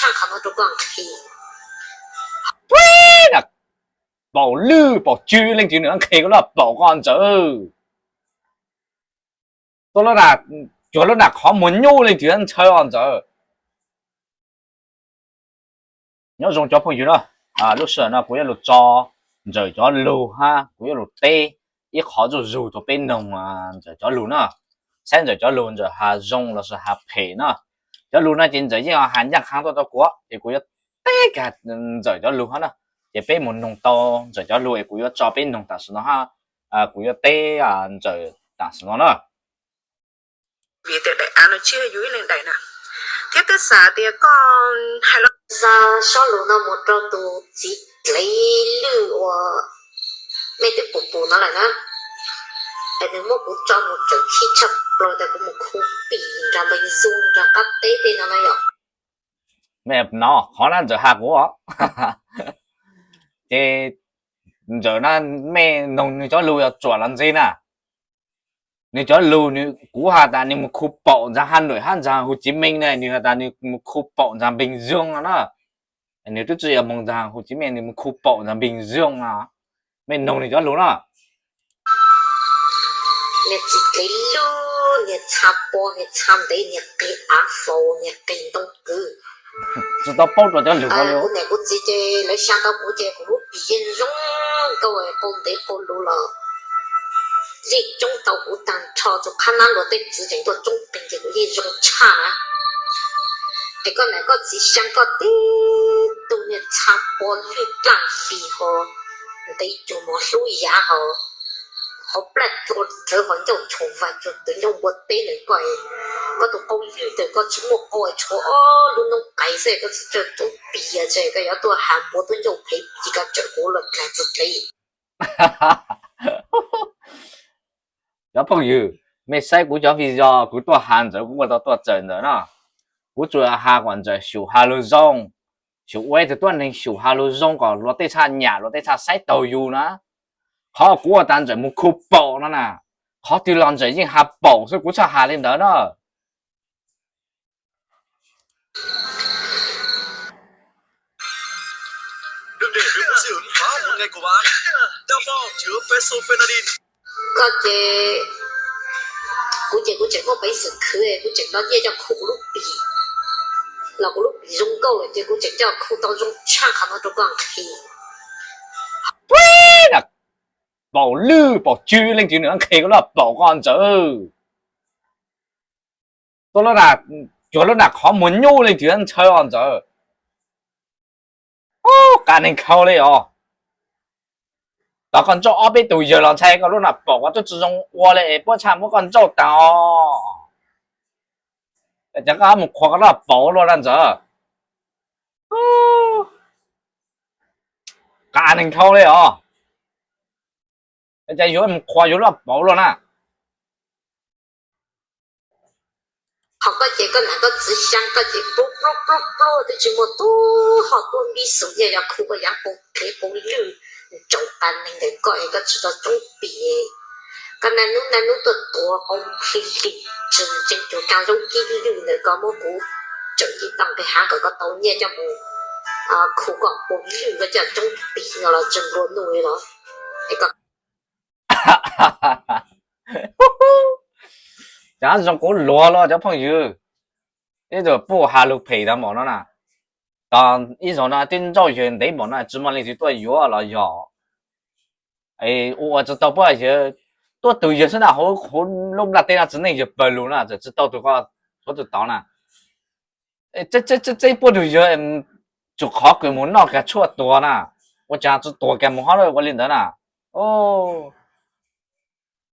Qhov no rau koj nqhis. Puag, paum lwj paum tsw leej twg nws nqhis koj lub paum koj Ntxawm. Tuaj lub na, cuag lub na qhov muag nyuj leej twg ntshaw os Ntxawm. Nyob zoo cov phooj ywg na, lub sij hawm no kuv yuav lug tso Ntxawm cov lug hab kuv yuav lug teb ib qhov zuj zug rau peb noog Ntxawm cov lug na. Saib Ntxawm cov lug Ntxawm has zoo los sis has phem na. Cov lug no ces Ntxawm yeej has ncaj qha tuaj rau kuv, ces kuv yuav teb kiag Ntxawm cov lug hab na. Ces peb mus noog tau Ntxawm cov lug es kuv yuav tso peb noog tam sim no hab, kuv yuav teb Ntxawm tam sim no na. Vim tias daim av no tsis yog yus ib leeg daim na. Thiab twb xav tias koj hais los xa sob lus no mus rau tus txiv dlev lwj uas mej twb pum pum no lawm na. Es nws muab kuv tso mus tseem khib tshaj plaws tias kuv mus khu pim nrag npeeg xu nrag qab teb tej no na yom. Mej no qhov na Ntxawm has kuv, ces Ntxawm na, mej noog nws cov lus yog tsuam los ntxiv na. Nws cov lus, kuv has tas nws mus khu paum ntsag Has Noim hab ntsag Hu Civ Meej ne, nws has tas nws mus khu paum ntsag Npeeg Zoo no na. Nws twb tsi yog moog ntsag Hu Civ Meej, nws mus khu paum ntsag Npeeg Zoo no. Mej noog nws cov lus na. Niag txiv dlev lwj, niag txha pua, niag txha ntev, niag qig av faus, niag qig ntoo kwv. Tsi tau paub rua cov lug ko li. Kuv niam kuv txiv ces lawv xyaa tau kuv ces kuv lub pim yeej zoo nkauj, qau ntev qau luv los yeej coob tau kuv taag nrho. Tus qhab nab luag tej txiv tseem tuaj coob qees ces kuv yeej zoo tshaj na. Es koj niam koj txiv xyaa koj tib tug niag txha pua lwj dlaaj hlis ho ntev cuag mov hlub yav ho, hauv plaj tsua rawv ho ncauj tshuam vais cuag tawv ncauj npua teb ntawm koj. Koj tus qau lwj ntawm koj tsis muaj qau, tshuav ob lub noob qais xwb, koj txiv tsawg rub pis ces koj yuav tuaj has npua tub ncauj phem pis koj tsawm kuv los dlaag txug dlev. Cov phooj ywg, mej saib kuv cov video kuv tuaj has Ntxawm, kuv ua tau tuaj txawm Ntxawm na. Kuv tsuas has kom Ntxawm xyum has lug zoo, xyum ua ib tug tuab neeg xyum has lug zoo kom luag tej tshaj nyam, luag tej tshaj saib taug yus na. Qhov kuv ua tas Ntxawm mus khu paum no na, qhov twg los Ntxawm yeej has paum xwb, kuv tshaj has li ntawd na. Koj ces, kuv ces kuv tseem muaj peev xwm khwv, kuv tseem tau nyiaj coj khu kuv lub pim, los kuv lub pim zoo nkauj ces kuv tseem coj khu tau zoo tshaj qhov no rau koj nqhis. Paum lwj paum tsw leej twg nws nqhis koj lub paum koj Ntxawm. Tuaj lub na, cuag lub na qhov muag nyuj leej twg ntshaw os Ntxawm. Ub, qas neeg khaus li os. Tog koj ntsauj ob peb tug yawg los ntshai koj lub na paum koj twb tsi zoo ua li es puab tshaj muab koj ntsauj taag os. Ces koj mus qhuas koj lub paum luaj na Ntxawm. Qas neeg khaus li os. Ces yuav mus qhuas yus lub paum luaj na. Ho koj ces koj nam koj txiv xyaa koj ces plub plub plub plub twb tsis muaj tub hoj tub npib xus, yog yog khu koj yaav qau dlev qau lwj ntsoov qas neeg ntawm koj es koj tsis tau tsoob pim. Koj naj nub naj nub tuaj tuav qau plhis lim tsis ntseeg cuag kaag zaub kib lwj ntawm koj, muab kuv tsawm ci tau nqis haav kom koj tau nyiaj coj mus khu koj qau lwj, koj coj tsoob pim no los tsis nplua nuj li los. Es koj Cov zoo kuv luag los cov phooj ywg, ib tug puj has lug phem tag npaum no na. Tog ib zaug no twb ntsauj yawg ntev npaum no tsis muaj leej twg tuaj yuav los yog ua ua tsis tau puab yawg, tuab tug yawg xwb na, hauv lub nplaj teb no txiv neej yawg pawg lug na txawm tsis tau tug ko, tshuav tug tod na. Tseeb puab tug yawg tsum qhov kws mus noj kag tshuaj tuag na, ua caag tsis tuag kag mus hov ua li ntawd na.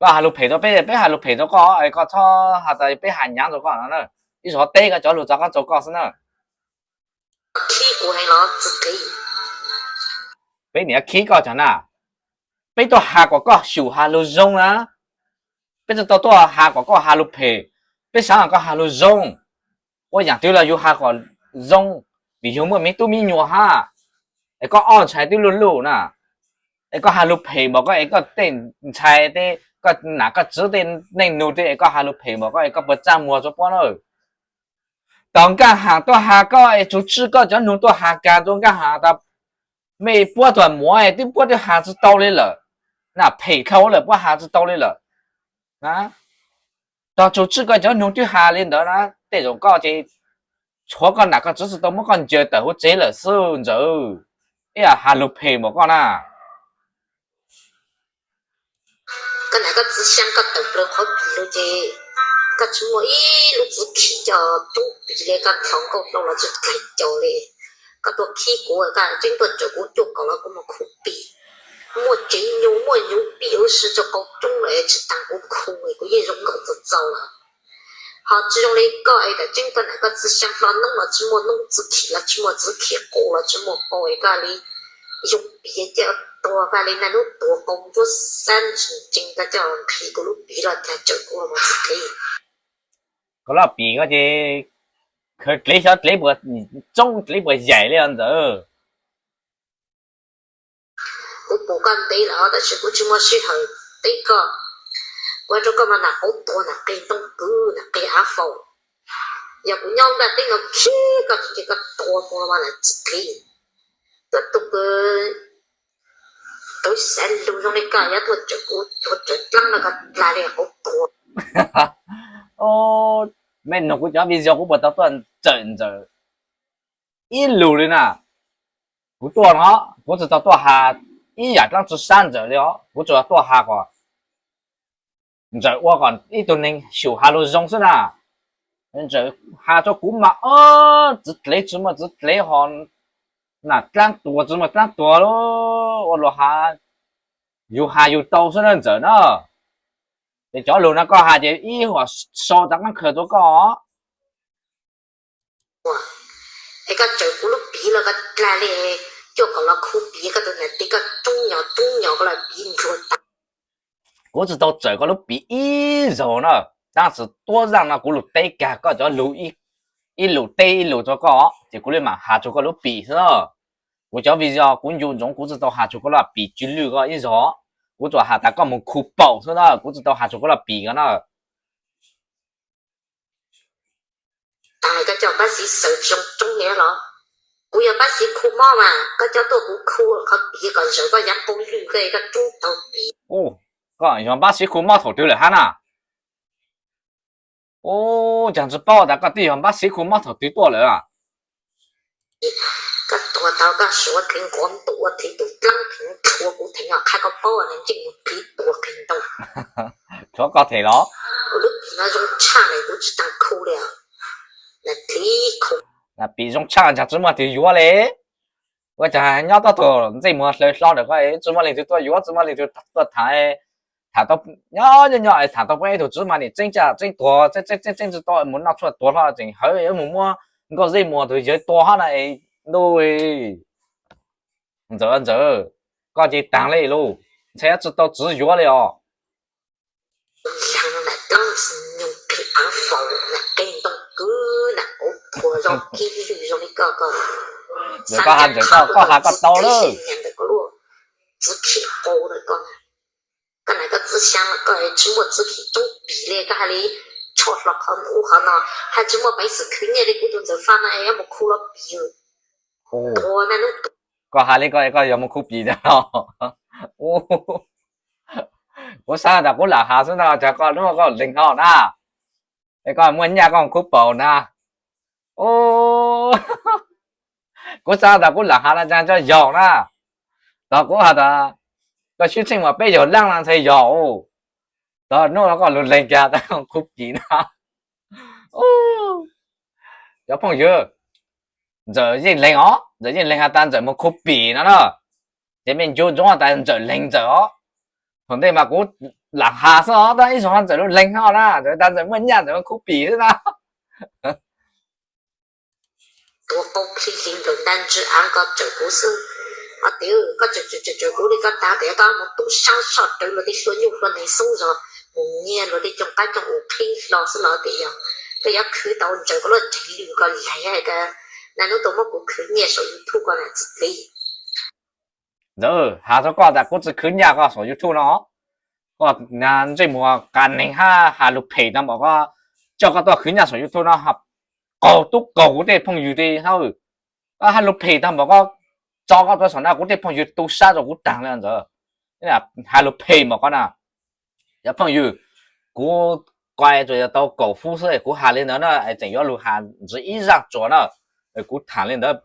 Koj has lug phem rau peb, peb has lug phem rau koj, koj txhob has tas peb has nyaav rau koj no na. Ib zaug teb koj cov lug txog koj txaus koj xwb na. Peb niam khib koj cov na. Peb tuaj has kom koj xyum has lug zoo na. Peb tsis tau tuaj has kom koj has lug phem. Peb xaav kom koj has lug zoo. Ua yaam twg los yug has kom zoo, vim yug muaj miv tub miv nyuam hab. Es koj ob ntxhais twb luj luj na. Es koj has lug phem npaum koj es koj tej ntxhais tej, koj nam koj txiv tej neej nug tej es koj has lug phem npaum koj es koj puas txaj muag rua puab na? Tos Nkaj Has tuaj has koj es Tsuv Tswj koj cov noog tuaj has kag rau Nkaj Has tas, mej puab tuaj muam twb puab twb has tsi tau li lawm, na phem dhau lawm puab has tsi tau li lawm. Tos Tsuv Tswj koj cov noog twb has li ntawd na, tej zaum koj ces tshuav koj nam koj txiv tsi tau muab koj ncaws tawm huv tsev lawm xwb Ntxawm. Ib yam has lug phem npaum koj na. Koj nam koj txiv xyaa koj tawm plaws qhov pim lug ces koj tsi muaj ib lub txiv khim coj roob pim li, koj nthos nkauj hlau los tsi dlaim caus li. Koj tuaj khib kuv, koj tseeb tuaj tsaws kuv cuaj kaum los kuv mus khub pim. Muaj tsev nyuj muaj nyuv pim huv si rau qau roob lawm tsi taag kuv khu, kuv yeej zoo nkauj txaus txaus lawm. Ho tsi zoo li koj es tam tseeb koj nam koj txiv xyaa hlo noob los tsi muaj noob, txiv khim los tsi muaj txiv khim, qau los tsi muaj qau es koj li zoo piv coj tuag koj li naj nub tuag qau ntsuab xab ntsees, koj coj nqhis kuv lub pim los tag tsaws kuv los txiv dlev. Koj lub pim koj ces khaws dlev xyov dlev puas tsoob dlev puas yaim li os Ntxawm. Kuv pum koj ntev lawm tab sis kuv tsi muaj sij hawm teb koj. Kuv hais rau koj mas nam qauv tuag nam qig ntoo kwv nam qig av faus. Yog kuv nyob nplaj teb no khib koj tsis ces koj tuag mus los mas nam txiv dlev. Koj tus kwv tawv xaiv lug zoo li koj yuav tuaj tsaws kuv tuag tsaws dlaab no koj dlaag li qauv tuag. Mej noog kuv cov video kuv puas tau tuaj txawm Ntxawm ib lug li na? Kuv tuaj no kuv tsi tau tuaj has ib yam dlaab tsi sab Ntxawm li os, kuv tsuas tuaj has kom Ntxawm ua kom ib tug neeg xyum has lug zoo xwb na. Ntxawm has rau kuv mas txiv dlev tsis muaj txiv dlev ho, nam dlaab tuag tsis muaj dlaab tuag, ua luag has, yug has yug tau xwb na Ntxawm na. Ces cov lug no koj has ces ib huam sau rov qaab khaws rua koj. Es koj tsaws kuv lub piv los koj dlaag li, cuaj kaum los khu piv, koj tus nam tij koj roob nyos roob nyos koj los piv nruag tag. Kuv tsis tau tsaws koj lub piv ib zaug na, tab sis tuab zaaj no kuv lug teb kag koj cov lug, ib lus teb ib lus rua koj, ces kuv li mam has txug koj lub pim xwb na. Kuv cov video kuv ncu ntsoov kuv tsis tau has txug koj lub pim tsw lwj koj ib zaug, kuv tsuas has tas koj mus khu paum xwb na, kuv tsis tau has txug koj lub pim ko na. Taag koj coj npab xiv xaws zoo roob li los? Kuv yog npab xiv khu mob mas koj coj tuaj kuv khu qhov piv kom zawm koj yav qau lwj koj, koj roob taug piv. Koj yog npab xiv khu mob thaum twg lawm hab na? Ub, caag tsis paub tas koj twb yog npab xiv khu mob thaum twg tuaj lawm. Koj tuag tau koj suav dheev nquav ntuj ua dheev tus dlaab dheev rhuav kuv dheev os, qha koj paub na ntsej muag dlev tuag qeeg ntoo. Rhuav koj them los? Kuv lub pim no zoo tshaj lawm kuv tsis taag khu li os. Pim zoo tshaj caag tsis muaj leej twg yuav li. Ua caag nyob tuaj thaum ntsej muag hlaws hlo ntawm koj tsis muaj leej twg tuaj yuav, tsis muaj leej twg tuaj tham, tham tau, nyob nyob nyob tham tau peb ib tug txiv mas nim tseeb tsa tseeb tuag tseeb tseeb tseeb tsis tau mus noj tshuaj tuag hlo tseem hawv mus muab nkauj zeb muag tug yawg tua hab na. Ntuj, Ntxawm Ntxawm, koj ces taag li lauj, ntshai yuav tsis tau txiv yuav li os. Lam lam dlaab tsi nyoog qig av faus, lam qig ntoo kwv, lam qauv thuas zoo kib lwj zoo li koj ko. Ntxawm koj has ntawm koj, koj has koj tau lawm. Ntawm koj lub txiv khim qau ntawm koj, koj nam koj txiv xyaa los koj tsis muaj txiv khim roob pim li, koj hais li tshoj hlo qhov ub qhov no, hais tsis muaj peev xwm khwv nyiaj li kuv tus Ntxawm Faj no es yuav mus khu los pim. Koj has li koj, koj yuav mus khu pim ntag los? Kuv xaav tas kuv lam has xwb no, cas koj lub koj leeg ho na. Es koj muaj nyaj koj mus khu paum na. Kuv xaav tas kuv lam has no cas coj yaum na. Tog kuv has tas koj sib tsheej mas peb yaug laab no ntshai yaum. Tog nub no koj lug leeg kag tas khu pim na. Cov phooj ywg, Ntxawm yeej leeg os, Ntxawm yeej leeg has tas Ntxawm mus khu pim no na. Ces mej ncu ntsoov tas Ntxawm leeg Ntxawm os. Thaum ntej mas kuv lam has xwb os, tab ib zaug Ntxawm lub leeg ho na, Ntxawm tas Ntxawm muaj nyaj Ntxawm mus khu pim xwb na. Tuav qau plhis hliv nplaws ntaj ntswg av ko tsaws kuv xwb. Ho tias koj tsaws tsaws tsaws kuv li koj tas tias koj mus tub saab soj rawv luag tej hlua nyuj hlua neeg xoob zog, mus nyiag luag tej cooj qab cooj u qhib hlo xwb los tias yog koj yuav khwv tau Ntxawm koj lub tsev lwj ko lais, naj nub tau muab kuv khwv nyiaj saum YouTube ko na txiv dlev. Ntxawm, has rua koj tas kuv tsis khwv nyaj koj saum YouTube no. Koj ntsej muag qas neeg hab has lug phem tag npaum ko, coj koj tuaj khwv nyaj saum YouTube no, qaug tub qaug kuv tej phooj ywg ti hab. Koj has lug phem taag mas koj tso koj tuaj saum no kuv tej phooj ywg tu sab rua kuv taag le ntawd. Has lug phem mas koj na. Cov phooj ywg, kuv kuas tsuas yog tau kaum fub xwb kuv has le ntawd na, tseem yuav lug has ntxiv ib zaaj tsuas na. Kuv tham le ntawd